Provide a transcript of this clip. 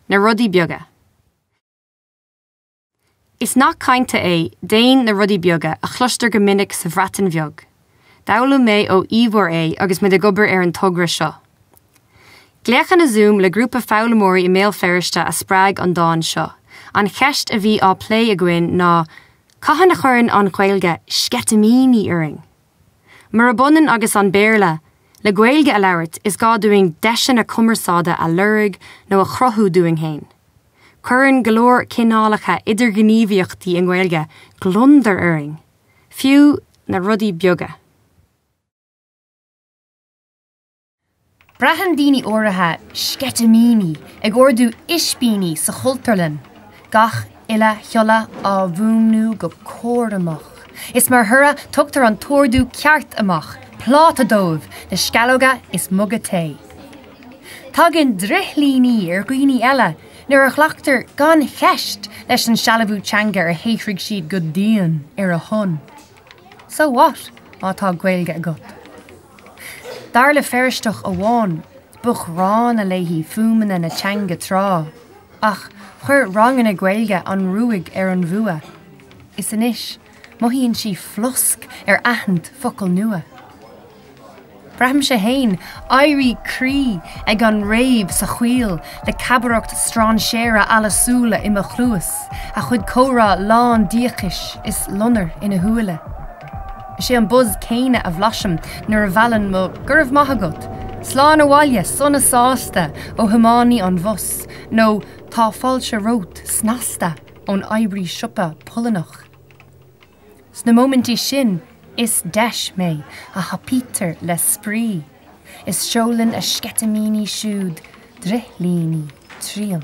Na rudaí beaga. Is nath cainte é 'Déan na rudaí beaga' a chloistear go minic sa Bhreatain Bheag. D'fhoghlaim mé ó Ivor é agus muid ag obair ar an togra seo. Glaochanna Zoom le grúpa foghlaimeoirí i mBéal Feirste a spreag an dán seo. An cheist a bhí á plé againn ná 'Cathain a chuireann an Ghaeilge sceitimíní orainn? Murab ionann agus an Béarla, le Gaeilge a labhairt is gá dúinn deiseanna cumarsáide a lorg nó a chruthú dúinn féin. Cuireann go leor cineálacha idirghníomhaíochtaí i nGaeilge gliondar orainn, fiú na rudaí beaga. Braitheann daoine áirithe sceitimíní ag ordú ispíní sa Chultúrlann, gach uile shiolla á bhfuaimniú go cúramach. Is mar thoradh tugtar an t-ordú ceart amach, pláta dóibh le sceallóga is muga tae. Tagann drithlíní ar dhaoine eile nuair a ghlactar gan cheist leis an sealbhú teanga ar shaothraigh siad go dian ar a shon. So what má tá Gaeilge agat? Dar le Feirsteach amháin, ba ghránna léi fuaimeanna na teanga tráth, ach chuir ranganna Gaeilge an ruaig ar an bhfuath, is anois mothaíonn sí flosc ar aithint focal nua. Braithimse féin éirí croí ag an rave sa choill le cabaireacht strainséara allasúla i mo chluas, a chuid comhrá lán díocais is lonair ina shúile. Is é an buzz céanna a bhlaisim nuair a mheallann mo 'Go raibh maith agat, slán abhaile' sona sásta ó thiománaí an bhus nó 'Tá fáilte romhat' snasta ón oibrí siopa Polannach. Sna móimintí sin, is deis mé a thapaítear le spraoi, is seolann a sceitimíní siúd drithlíní tríom.